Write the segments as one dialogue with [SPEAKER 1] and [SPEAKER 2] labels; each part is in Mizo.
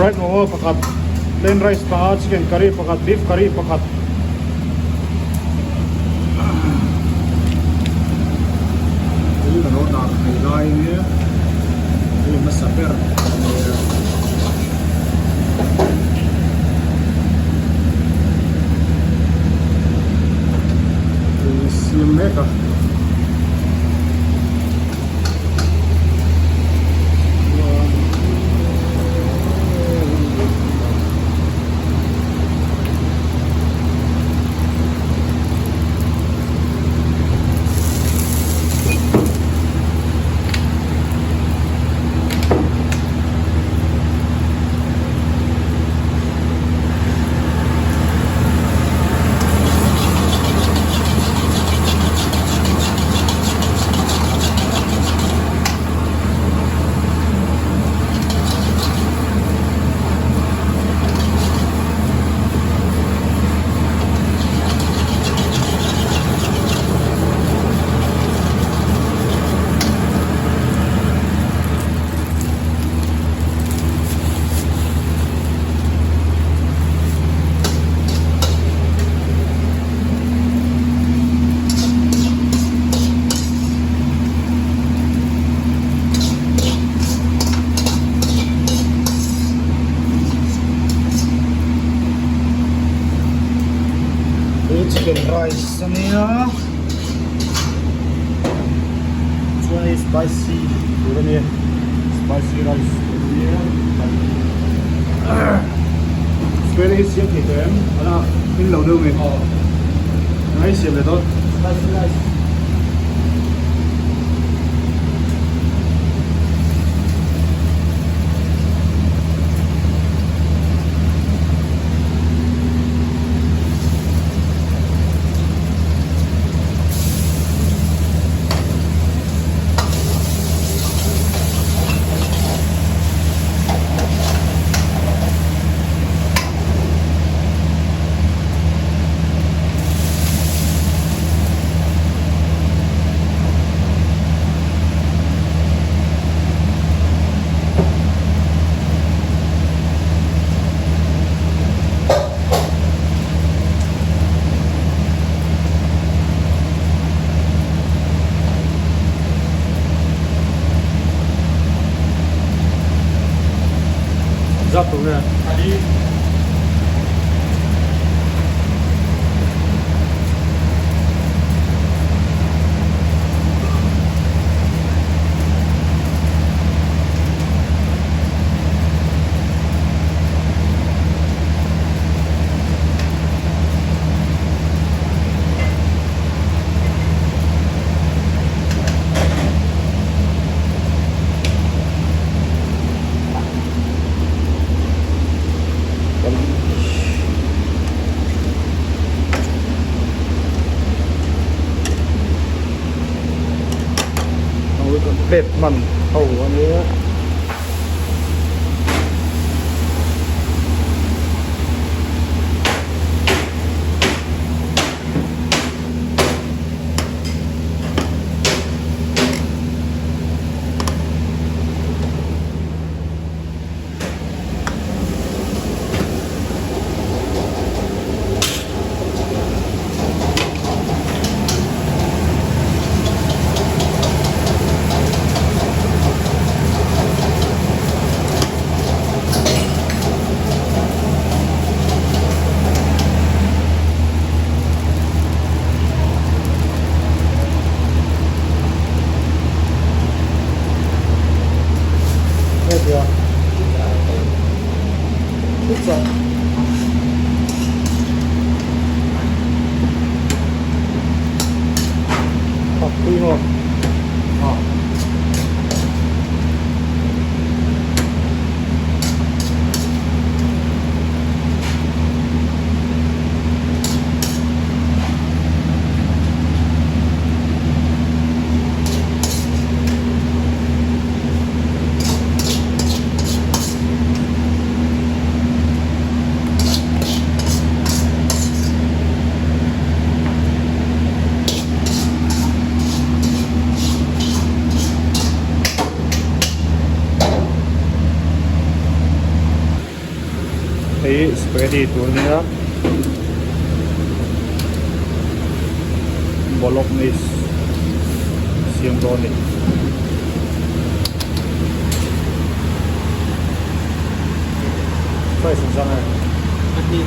[SPEAKER 1] Fried momo pakhat, plain rice panga, chicken curry pakhat, beef curry pakhat. Thil ka lo dah thei lai nia hei hmasa ber a nia. Hei siam mek a. Chicken rice a nia chuan hei spicy tur a nia spicy rice tur a nia spare hi siam thei tawh em ala hmin lo deuh nge eng siam leh dawn spicy rice. Zat tur nge? Ali. Plate hman ho a nia. Pizza. Tui maw? Hei spaghetti tur ania bolognese siam dawn a ni. Size ang zang e.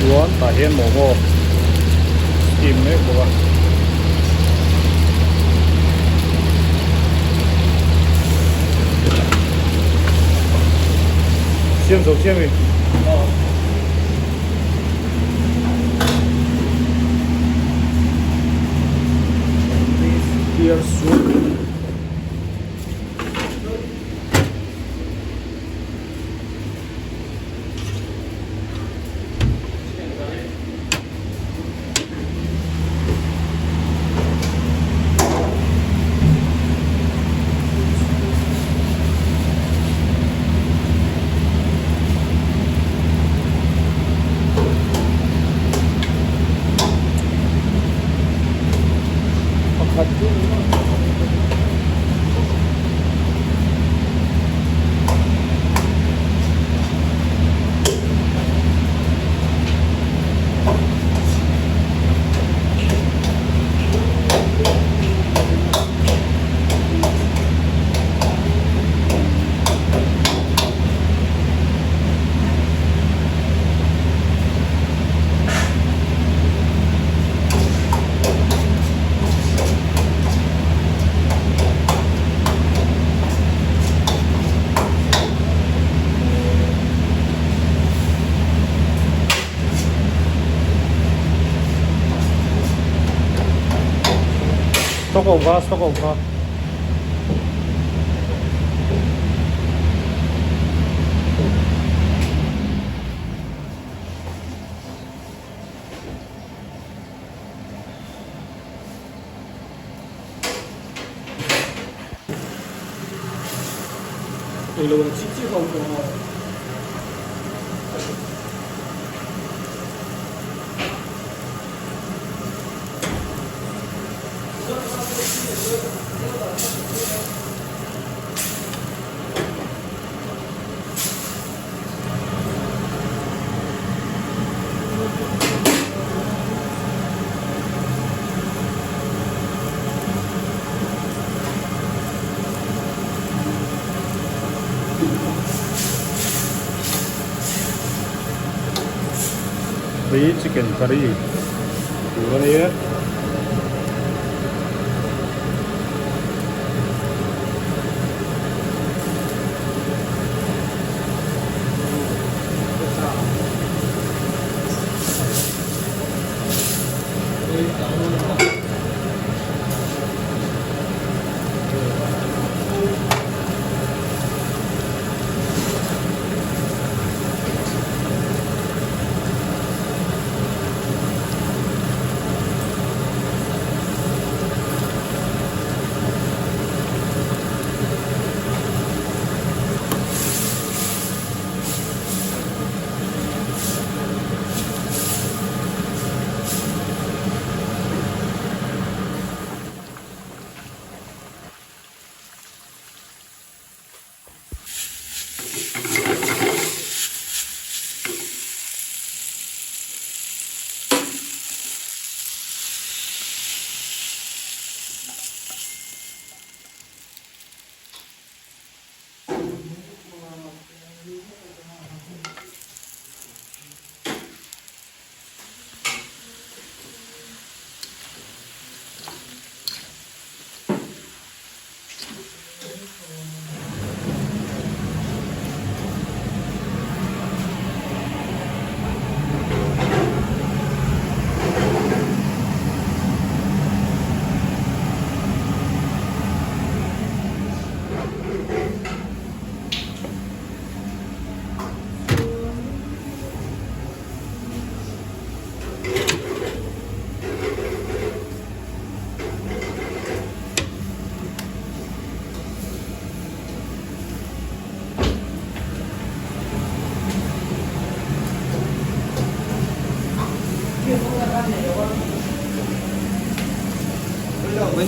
[SPEAKER 1] Chuan tah hian momo steam mek bawk a. Siam zo chiang i. Beef clear soup. Stock awm kha stock awm kha. Hei chicken curry tur a nia. Ai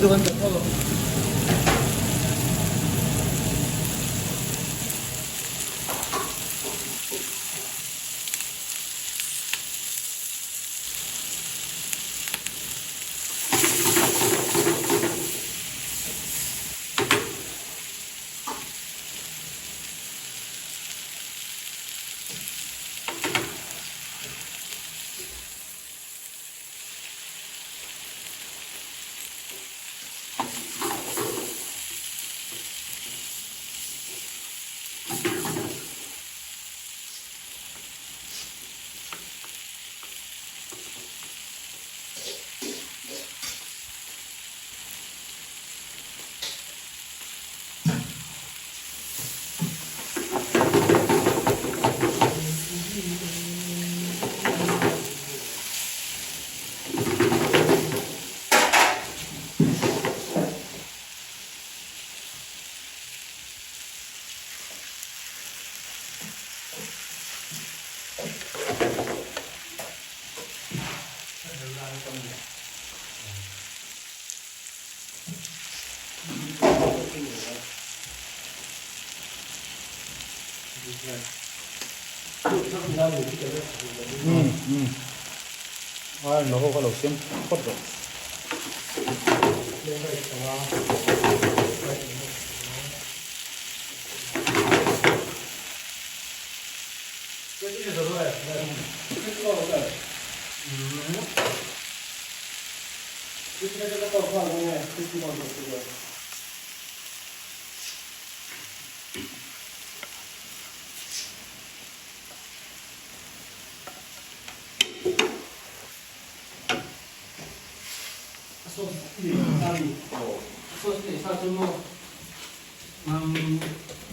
[SPEAKER 1] lo ho kha lo siam phawt rawh.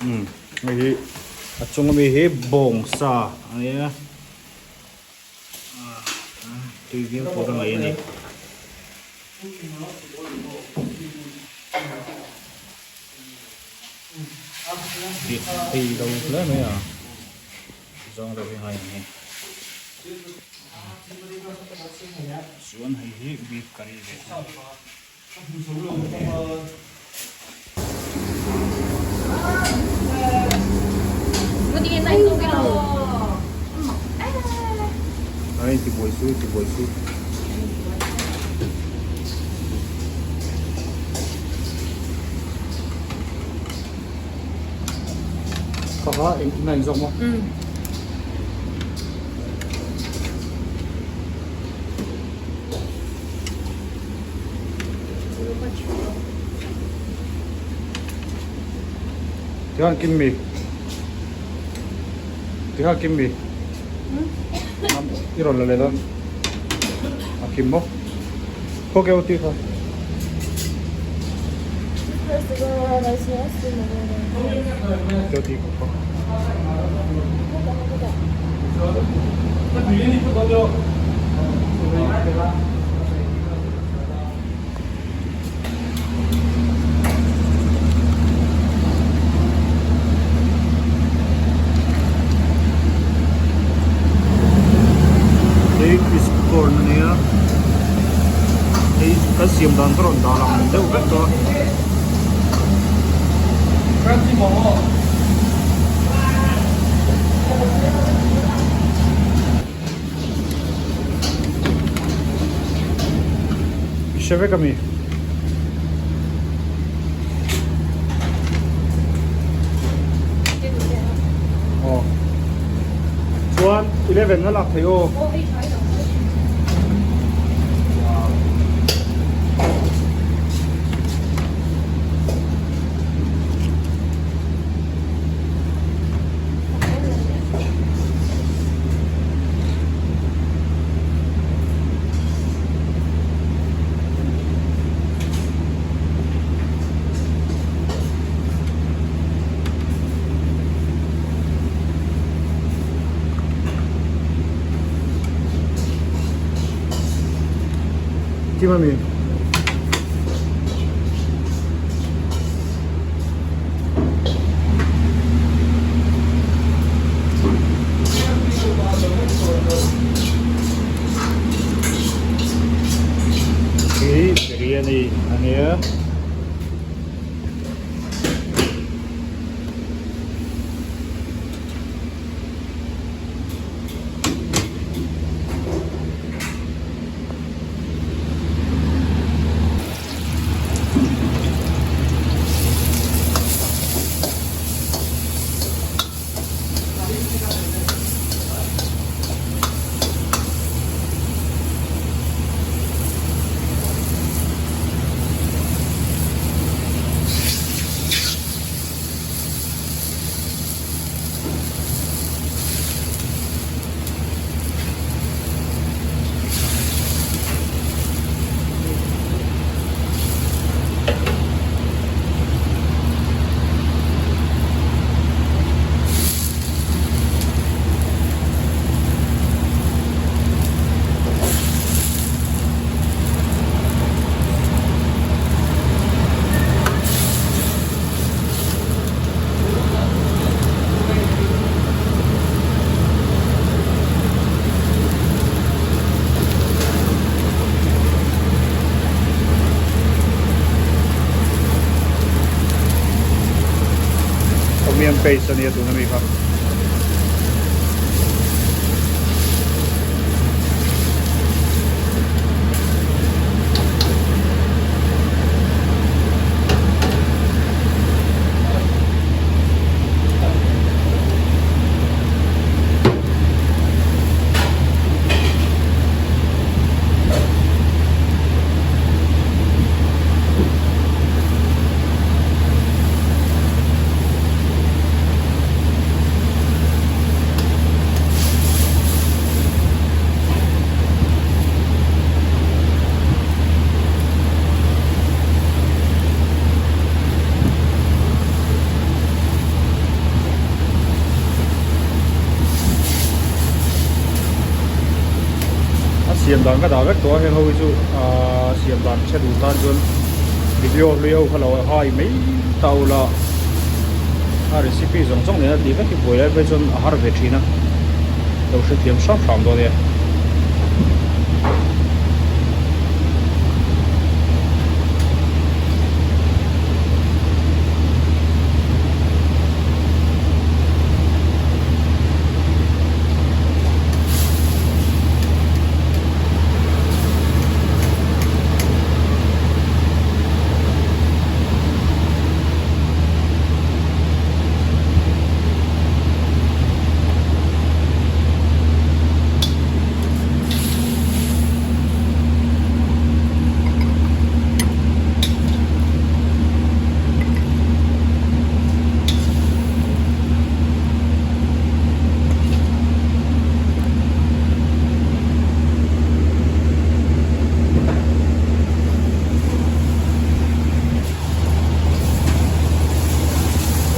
[SPEAKER 1] Umm hei hi a chung ami hi bawng sa a nia tui viau tur a ngaih a ni. Tih thei lo hle mai a zawng deuh hi ngai ang hi chuan hei hi beef curry ve thung. Ai ti buai su ti buai su. Kha kha eng ina in zawk maw? Tikhan kim mi? Tikhan kim mi? I rawn la leh dawn. A kim maw? Khaw keu tih kha. Keu tih kha. Hei crisp corn a nia hei kan siam dan ka rawn dah lang deuh vek tawh a. I hre vek ami? Aw. Chuan 11 na lak thei aw. Kim ami? Hi biryani a nia. Tom yam paste a nia tuna mi kha. A siam dan ka dah vek tawh a heng ho hi chu ahh siam dan hre duh tan chuan video hlui ho kha lo hai mai ta ula a recipe zawng zawng nen a tih vek hi buai lai phei chuan a har ve thin a lo hrethiam hram hram dawn nia.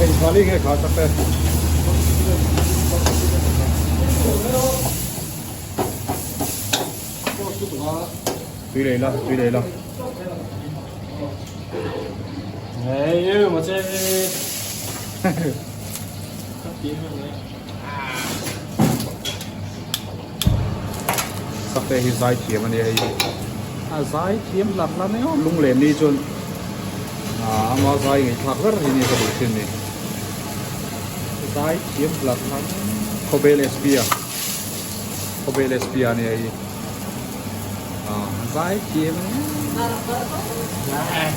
[SPEAKER 1] Hei thali nge kha tak te. Tui lei la, tui lei la.
[SPEAKER 2] Hei, mà chơi.
[SPEAKER 1] Sakte hi zai thiam a nia hei hi. A zai thiam hlak hlak mai a, lunglen ni chuan ama zai ngaihthlak ber hi nia ka duh thin ni. Zai thiam hlak hlak Khawbel SP a Khawbel SP a nia hei hi. Zai thiam a nia.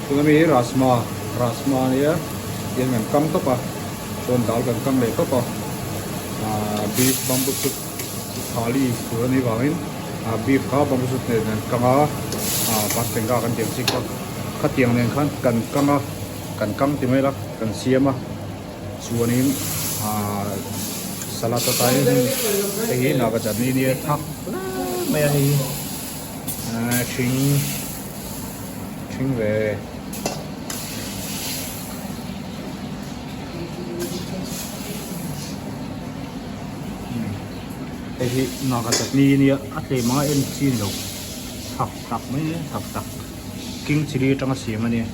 [SPEAKER 1] Tuna mi hi rajma rajma a nia tihian kan kang tawp a chuan dal kan kang leh tawp a ahh beef bamboo soup thali tur a nih vangin ah beef kha bamboo soup nen kan kang a ah paspenga kan tih ang chi kha khatiang nen khan kan kang a kan kang ti mai la kan siam a chuanin ah salad atan hian hei hi naga chutney nia thak hle mai a hei hi ah thing thing ve. Hei hi naga chutney nia a tlem anga en chi ni lo thak tak mai nia thak tak king chilli atanga siam a nia.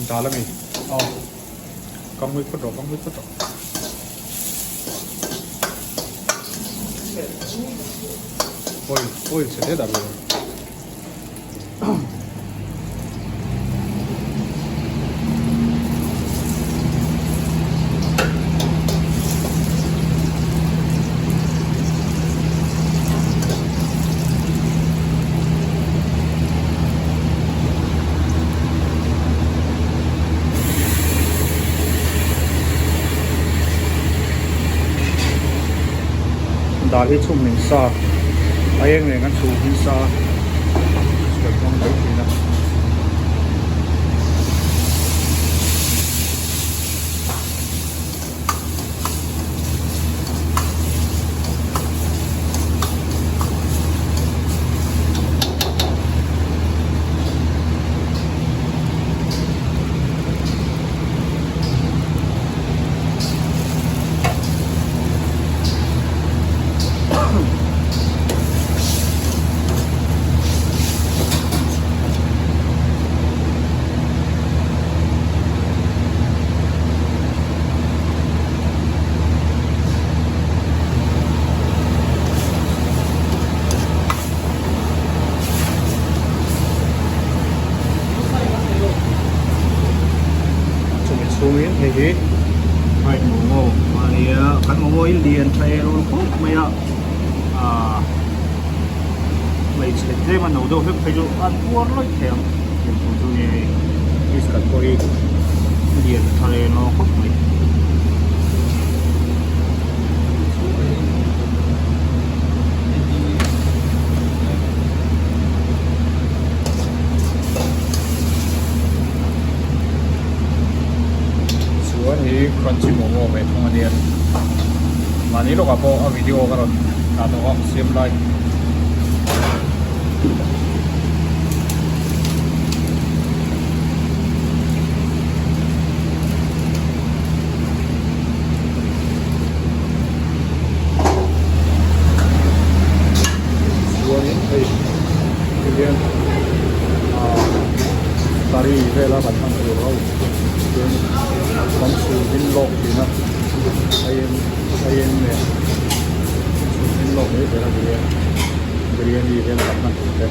[SPEAKER 1] Dal a mi aw kam hlui phawt rawh kam hlui phawt rawh oil oil chhe te dah ve rawh. Dal hi chhum hmin sa a eng nen kan chhum hmin sa a kan hmang mai thin a. Chumi chhungin hei hi fried momo a nia kan momo hi lian tha e rul khawp mai a ahh hmeichhe tlem a no deuh hlek phei chu an uar lawih thei ang tih tur chu nia hei fish cut pawh hi lian tha e lo khawp mai. Chuan hi crunchy momo ve thung a nia mahni lawkah pawh a video ka rawn dah tawh a siam lai. Chuanin hei tihian ah curry vela kan hman tur ho chuan kan chhum in lawk thin a aieng aieng nen chhum in lawk mai zel a tihian biryani vela kan hman tur te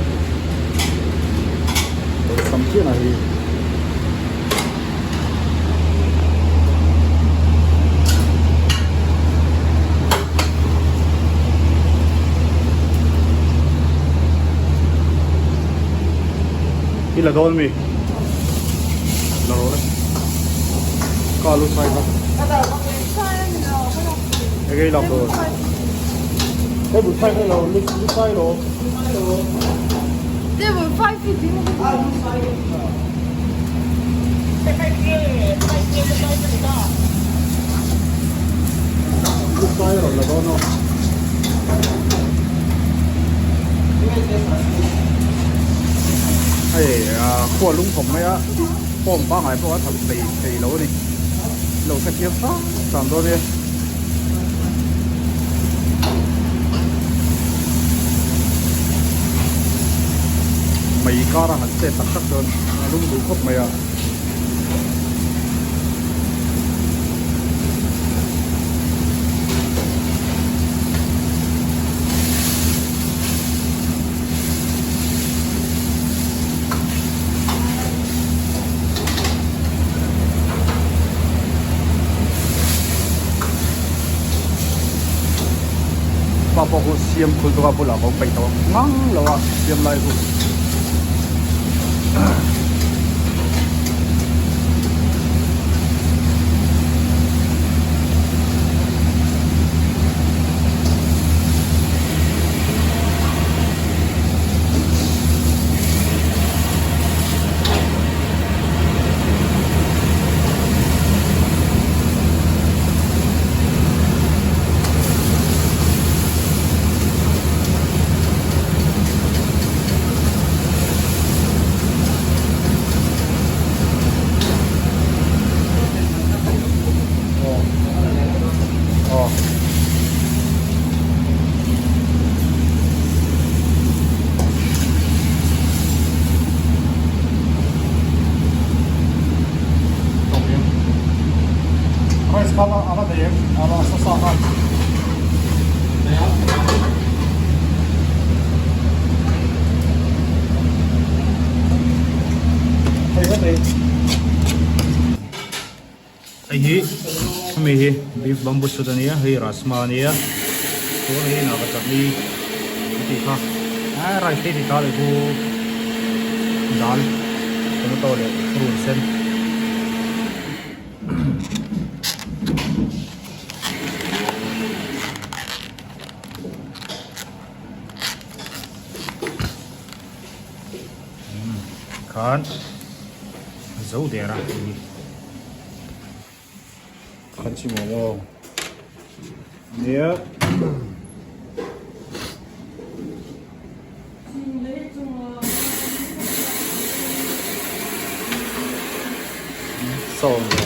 [SPEAKER 1] awlsam chian a hi. I la dawn mi la rawh le ka lu sai kha enge i lak dawn hei bul sai kha lo lu sai lo Lu sai rawn la dawn aw. Hei khua lung khawp mai a form pangngai pawh a thak thei thei lo a ni lo hrethiam hram hram dawn e. Mei kar a han chet tak tak chuan a lum duh khawp mai a. Pa pawh khu siam khul tawk a bulah ka awm peih tawh ngang lo a siam lai khu. Rice kha a la nei em a la sa sa kha hei vat ei hei hi hemi hi beef bamboo shoot ania hei rajma ania chuan hei naga chutney a tih kha a rice te hi ti ta leh chu dal tomato leh purun sen. Tikhan a zo der a hei hi. Khanchi momo nia. Sawm ve.